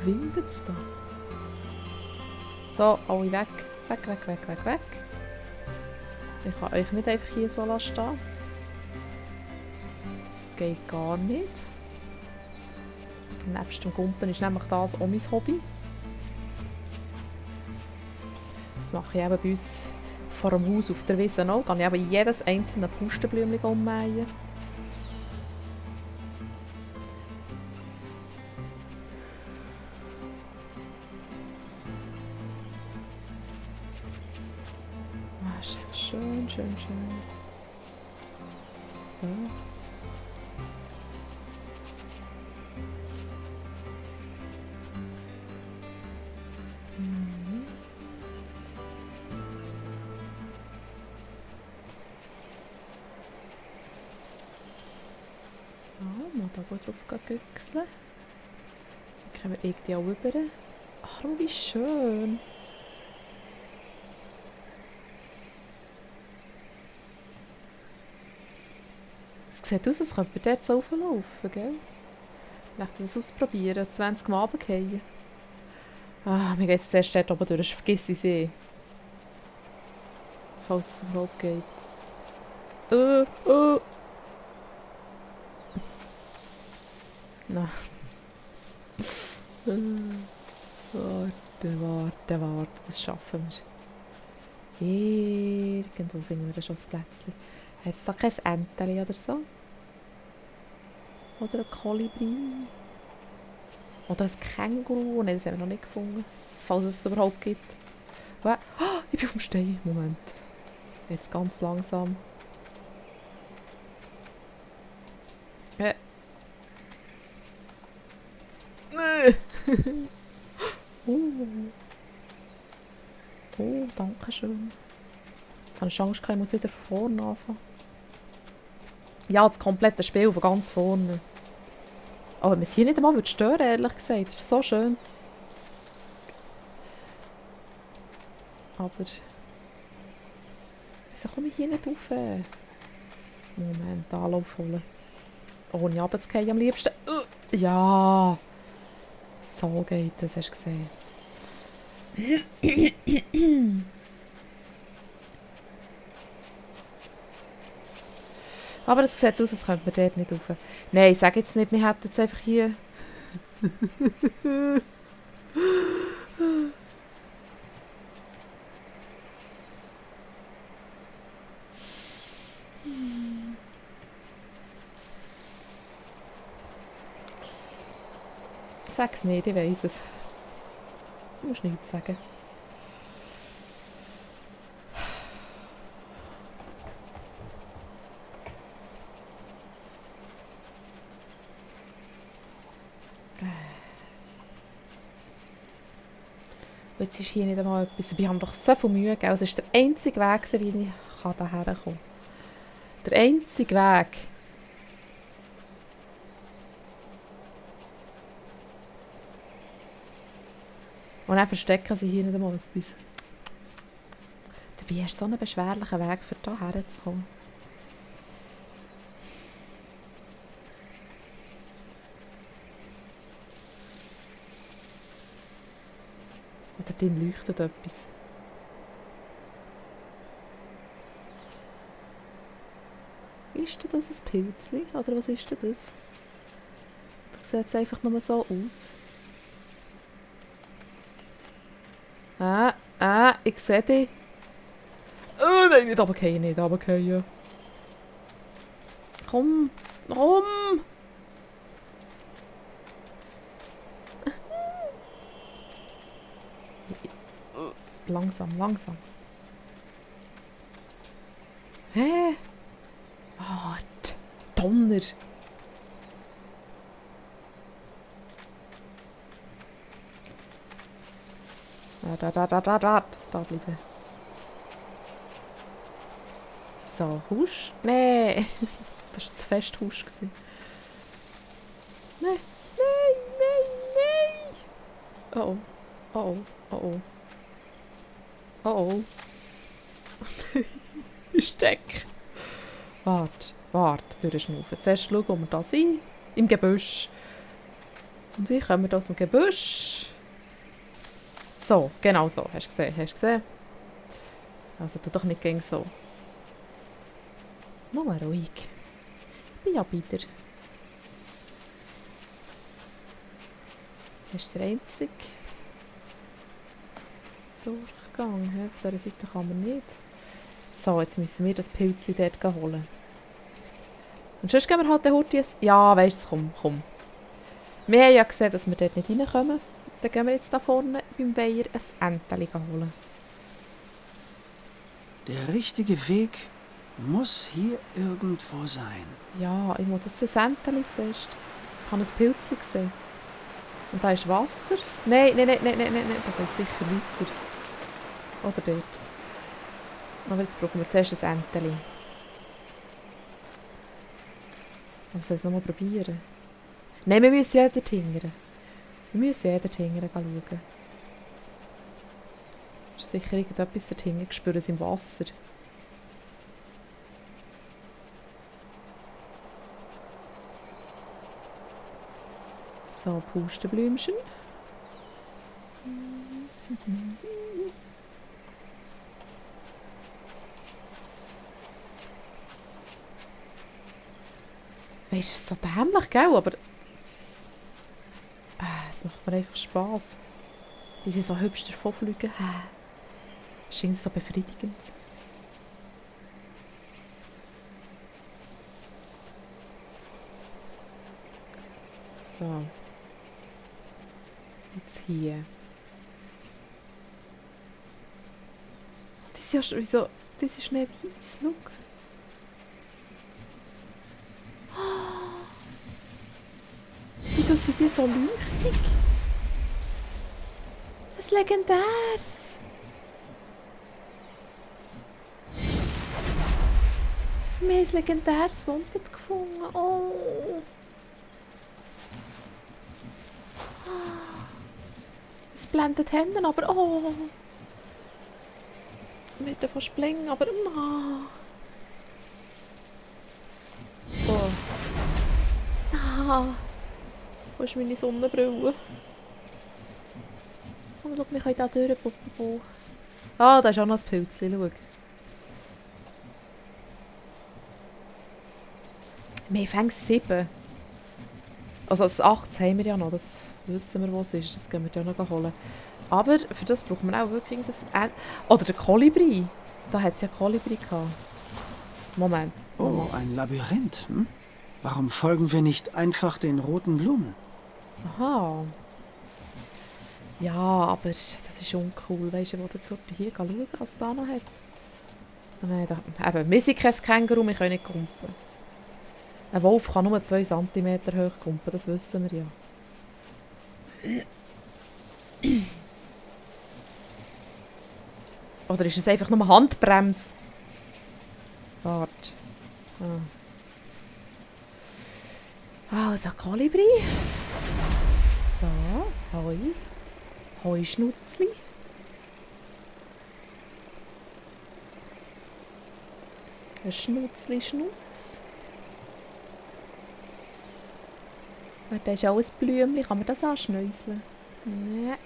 windet es da? So, alle weg. Weg, weg, weg, weg, weg. Ich kann euch nicht einfach hier so stehen. Das geht gar nicht. Nebst dem Gumpen ist nämlich das auch mein Hobby. Das mache ich eben bei uns vor dem Haus auf der Wiese auch. Kann ich eben jedes einzelne Pusteblumen ummähen. Ah, schön, schön, schön. So. Mal da gut drauf güchseln. Dann kommen wir irgendwie auch rüber. Ach, wie schön. Es sieht aus, als könnte man dort so rauflaufen, gell? Vielleicht das ausprobieren, 20 Mal runterfallen. Ah, mir geht es zuerst dort oben durch, vergiss ich sie. Falls es überhaupt geht. Na. Warte, das schaffen wir. Irgendwo finden wir da schon ein Plätzchen. Hat es da kein Enteli oder so? Oder ein Kolibri? Oder ein Känguru? Nein, das haben wir noch nicht gefunden. Falls es überhaupt gibt. Oh, ich bin auf dem Stein. Moment. Jetzt ganz langsam. Oh, danke schön. Jetzt habe ich Angst, ich muss wieder von vorne anfangen. Ja, das komplette Spiel von ganz vorne. Aber wenn man es hier nicht einmal stören würde, ehrlich gesagt. Das ist so schön. Aber... Wieso komme ich hier nicht rauf? Moment, Anlauf holen. Ohne runterzufallen am liebsten. Ja! So geht das, hast du gesehen. Aber es sieht aus, als könnte man dort nicht rauf. Nein, ich sage jetzt nicht, wir hätten jetzt einfach hier... Sag's nicht, ich weiss es. Du musst nichts sagen. Jetzt ist hier nicht einmal etwas. Wir haben doch so viel Mühe gegeben. Es ist der einzige Weg, wie ich hierher kommen kann. Der einzige Weg. Und dann verstecken sie hier nicht einmal etwas. Dabei ist so ein beschwerlicher Weg, für hierher zu kommen. Oder drin leuchtet etwas. Ist das ein Pilzli? Oder was ist das? Da sieht es einfach nur so aus. Ich sehe dich. Oh nein, nicht runterfallen, nicht runterfallen. Komm. Langsam. Hä? Donner. Da bleiben. So, Husch? Nee. Das war zu fest Husch. Nein. Oh. Ich steck. Warte, durchschnaufen. Zuerst schauen, wo wir da sind. Im Gebüsch. Und wie kommen wir da aus dem Gebüsch? So, genau so. Hast du gesehen? Hast du gesehen? Also, tu doch nicht gegen so. Nur ruhig. Ich bin ja wieder. Das ist der einzige Durchgang. Auf dieser Seite kann man nicht. So, jetzt müssen wir das Pilzchen dort holen. Und sonst gehen wir halt den Hurtis. Ja, weißt du, komm. Wir haben ja gesehen, dass wir dort nicht reinkommen. Dann gehen wir jetzt da vorne beim Weiher ein Enteli holen. Der richtige Weg muss hier irgendwo sein. Ja, ich muss das Enteli zuerst. Ich habe ein Pilzchen gesehen. Und da ist Wasser. Nein. Da geht es sicher weiter. Oder dort. Aber jetzt brauchen wir zuerst ein Enteli. Was soll ich es nochmal probieren? Nein, wir müssen ja dort hingern. Schauen. Ist sicher irgendetwas dort hinten. Ich spüre es im Wasser. So, Pustenblümchen. Weißt du, es ist so dämlich, gell? Aber es macht mir einfach Spass. Wie sie so hübsch davonfliegen. Das ist irgendwie so befriedigend. So. Jetzt hier. Das ist ja schon wieso. Das ist nicht weiss, schau. Wieso sind die so leuchtig? Ein legendäres. Wir haben ein legendäres Wumpet gefunden. Oh. Es blendet die Hände, aber oh. Ich möchte fast springen, aber oh. So. Wo ist meine Sonnenbrille? Oh, schau, wir können da durch. Da ist auch noch ein Pilzchen, schau. Wir haben 7. Also das 8 haben wir ja noch, das wissen wir, wo es ist. Das gehen wir ja noch holen. Aber für das brauchen wir auch wirklich das... Oder der Kolibri. Da hat es ja Kolibri gehabt. Moment. Oh, ein Labyrinth, hm? Warum folgen wir nicht einfach den roten Blumen? Aha. Ja, aber das ist uncool. Weißt du, wo du jetzt hier schauen, was es da noch hat? Nein, eben, wir sind kein Känguru, wir können nicht kumpen. Ein Wolf kann nur 2 cm hoch kumpen, das wissen wir ja. Oder ist es einfach nur Handbremse? Warte. Also, Kolibri. So, Hoi. Heuschnutzli. Ein Schnutzli-Schnutz. Da ist auch ein Blümchen. Kann man das anschnäuseln? Nein.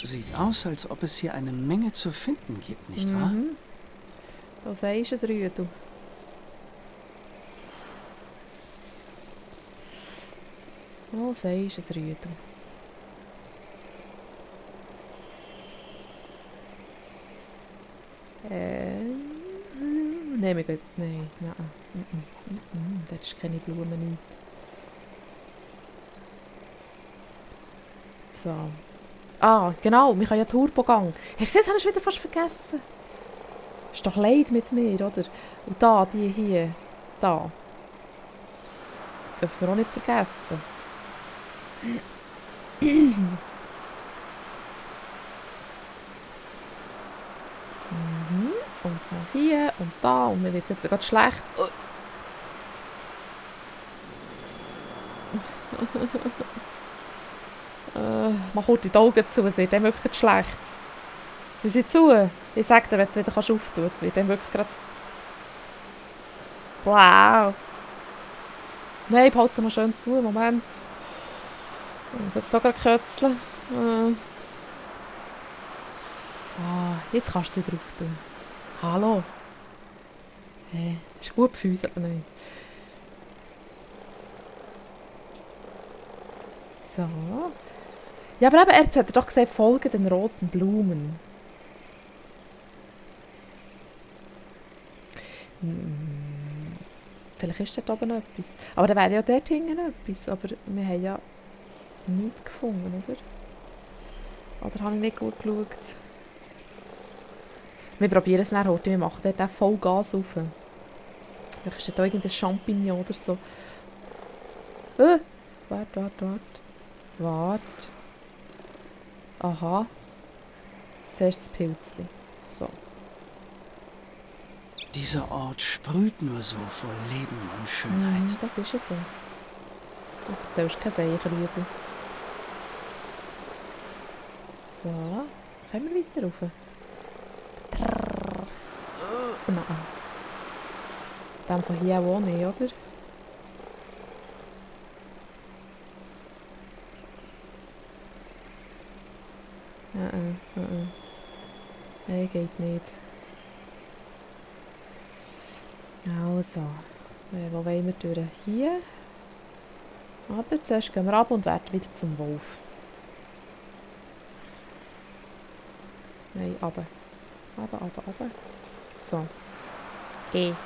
Sieht aus, als ob es hier eine Menge zu finden gibt, nicht wahr? Da sagst du es, Rüdu. Oh, sagst du es, Rüdu. Nein, wir gehen... Nein. Da ist keine Blume, nichts. So. Ah, genau, wir können ja Turbogang. Hast du das? Habe ich wieder fast vergessen. Ist doch leid mit mir, oder? Und da, die hier. Da. Dürfen wir auch nicht vergessen. Und noch hier und da. Und mir wird es jetzt gerade schlecht. Mach kurz die Augen zu, es wird dann wirklich schlecht. Sie sind zu. Ich sag dir, wenn du es wieder auftun kannst, es wird dann wirklich gerade... Wow. Nein, ich halte sie noch schön zu. Moment. Ich muss jetzt sogar kötzeln. So, jetzt kannst du sie drauf tun. Hallo. Hey, ist gut für uns, aber nicht. So. Ja, aber eben, jetzt hat er doch gesagt, folge den roten Blumen. Vielleicht ist dort oben noch etwas. Aber da wäre ja dort hinten etwas. Aber wir haben ja nichts gefunden, oder? Oder habe ich nicht gut geschaut? Wir probieren es nachher heute. Wir machen dort auch voll Gas rauf. Vielleicht ist dort irgendein Champignon oder so. Warte. Aha. Zuerst das Pilzli. So. Dieser Ort sprüht nur so vor Leben und Schönheit. Das ist es so. Du erzählst keine Seichen, du. So. Können wir weiter rauf? Oh nein. Dann von hier auch nicht, oder? Nein, geht nicht. Also. Wo wollen wir durch? Hier. Aber zuerst gehen wir ab und werden wieder zum Wolf. Nein, runter. Runter. So. Gehen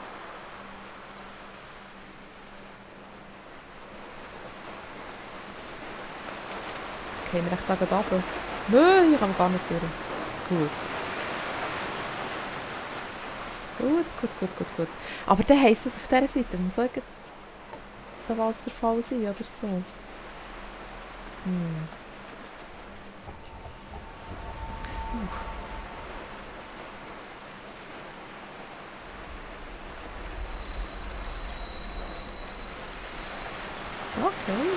wir echt da gerade runter? Nein, hier kann man gar nicht durch. Gut. Gut. Aber dann heisst es auf dieser Seite, muss auch ein Wasserfall sein oder so. Okay.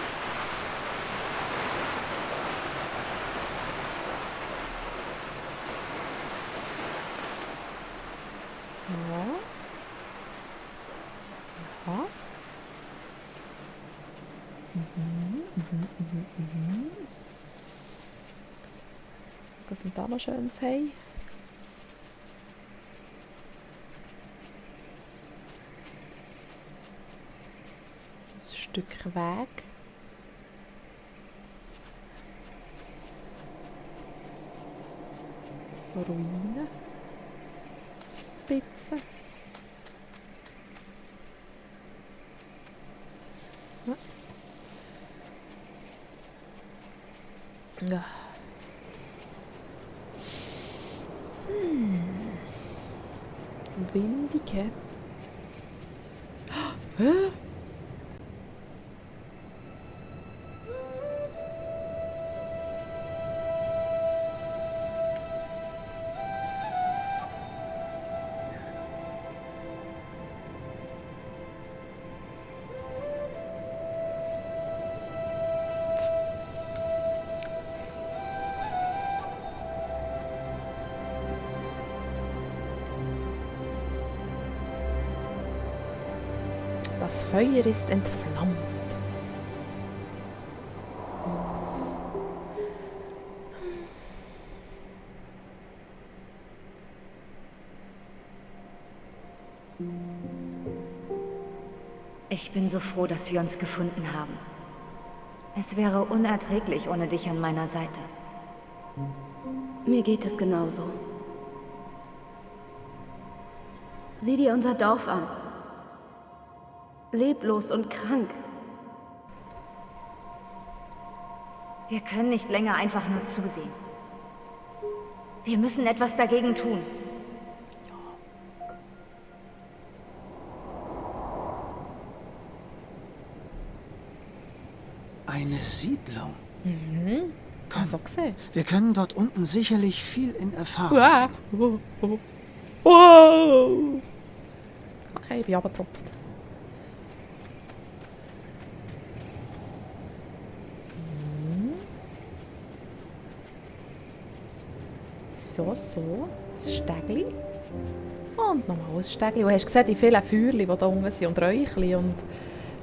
So. Ja. Was wir da noch Schönes haben. Ein Stück Weg. So Ruinen. Bisschen. Ja. Windige. Hä? Das Feuer ist entflammt. Ich bin so froh, dass wir uns gefunden haben. Es wäre unerträglich ohne dich an meiner Seite. Mir geht es genauso. Sieh dir unser Dorf an. Leblos und krank. Wir können nicht länger einfach nur zusehen. Wir müssen etwas dagegen tun. Eine Siedlung. Komm. So gesehen. Wir können dort unten sicherlich viel in Erfahrung Wow. bringen. Wow. Okay, ich bin abgetropft. So. Ein Stegli. Und nochmal ein Stegli. Du hast gesehen, die vielen Feuerchen, die da unten sind und Räuchchen und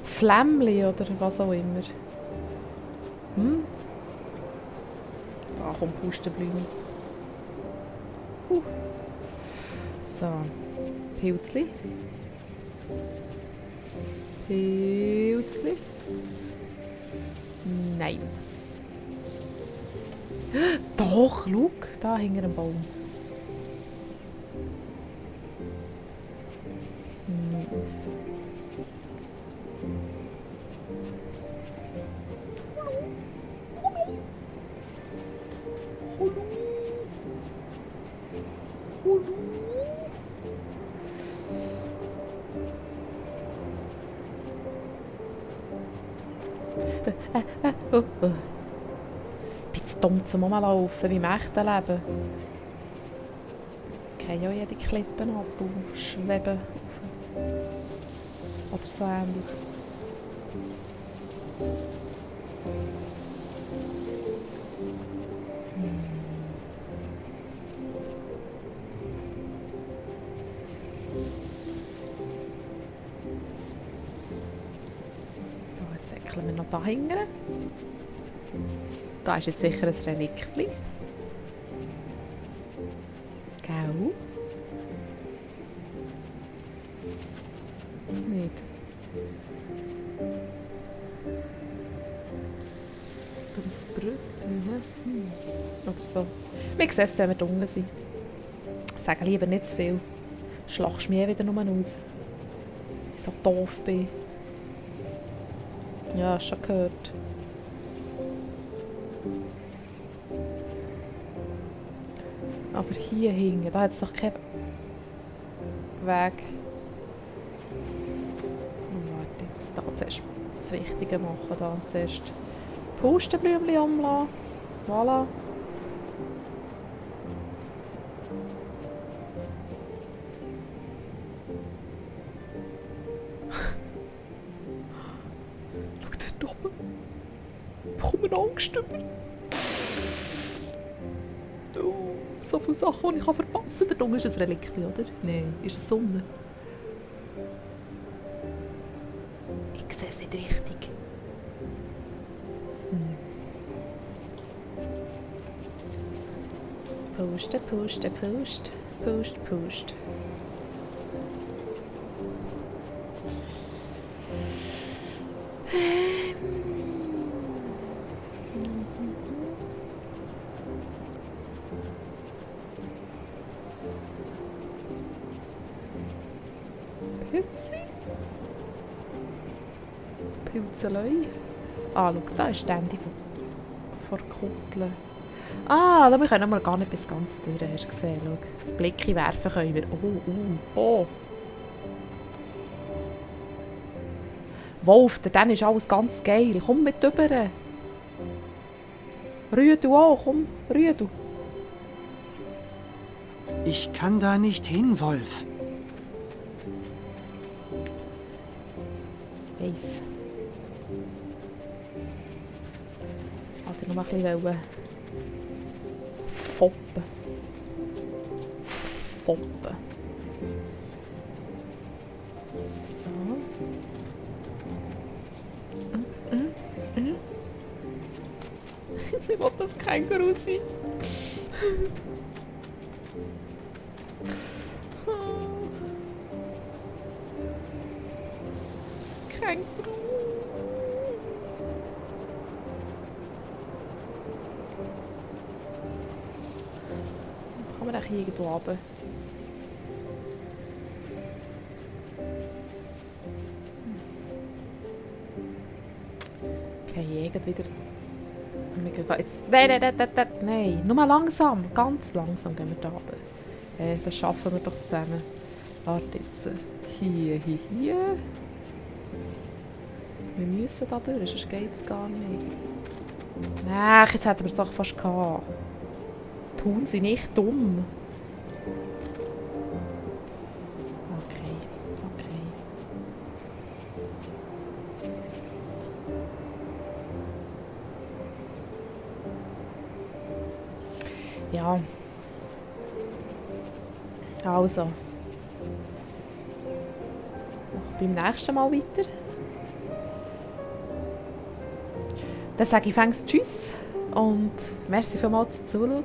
Flämmli oder was auch immer. Da kommt Pustenblüme. So. Pilzli. Pilzli. Nein. Doch, schau, da hinter dem Baum. Ich bin zu dumm zum Rumlaufen, wie im echten Leben. Ich kann ja jede Klippe ab und schweben. Oder so ähnlich. So, jetzt säckeln wir noch da hinten. Da ist jetzt sicher ein Reliktli. Gell? Nicht. Dummes Brötchen. Oder so. Wir sehen es, wenn wir unten sind. Sag lieber nicht zu viel. Schlachst mich wieder nur aus. Ich so doof bin. Ja, schon gehört. Aber hier hinten, da hat es doch keinen Weg. Warte, jetzt da zuerst das Wichtige machen. Da zuerst Pustenblümchen umlassen. Voilà. Schau dort oben. Ich bekomme Angst über. So viele Sachen, die ich verpassen kann. Der Dunge ist ein Relikt, oder? Nein, ist es Sonne? Ich sehe es nicht richtig. Pusten, pusten, pusten. Pust, pust. Pilzli. Pilzelei. Ah, schau, da ist der Ende vor der Kuppel. Ah, da können wir gar nicht bis ganz durch. Hast du gesehen? Schau, das Blickchen werfen können wir. Oh. Wolf, dann ist alles ganz geil. Komm mit rüber. Rühr du auch, komm, rühr du. Ich kann da nicht hin, Wolf. Weiss. Warte, noch mal ein bisschen foppen. Foppen. So. Ich will das Känguru sein. Känguru. Kann man auch irgendwo runter? Okay, irgend wieder. Jetzt, nein, nur mal langsam, ganz langsam gehen wir da runter. Das schaffen wir doch zusammen. Warte jetzt. Hier. Wir müssen da durch, sonst geht es gar nicht. Ach, jetzt hätten wir es doch fast gehabt. Tun Sie nicht dumm. Okay. Ja. Also. Beim nächsten Mal weiter. Dann sage ich fängst Tschüss und merci vielmals zum Zuschauen.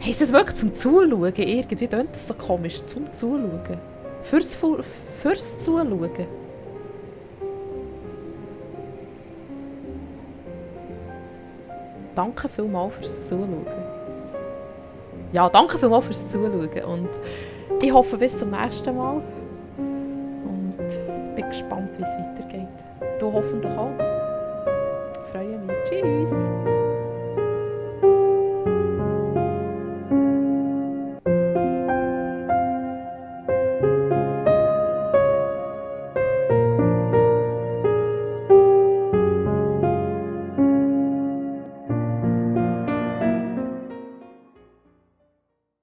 Heisst das wirklich zum Zuschauen? Irgendwie tönt das so komisch. Zum Zuschauen. Fürs Zuschauen. Danke vielmals fürs Zuschauen. Ja, danke vielmals fürs Zuschauen. Und ich hoffe bis zum nächsten Mal. Und bin gespannt, wie es weitergeht. Du hoffentlich auch. Ich freue mich. Tschüss.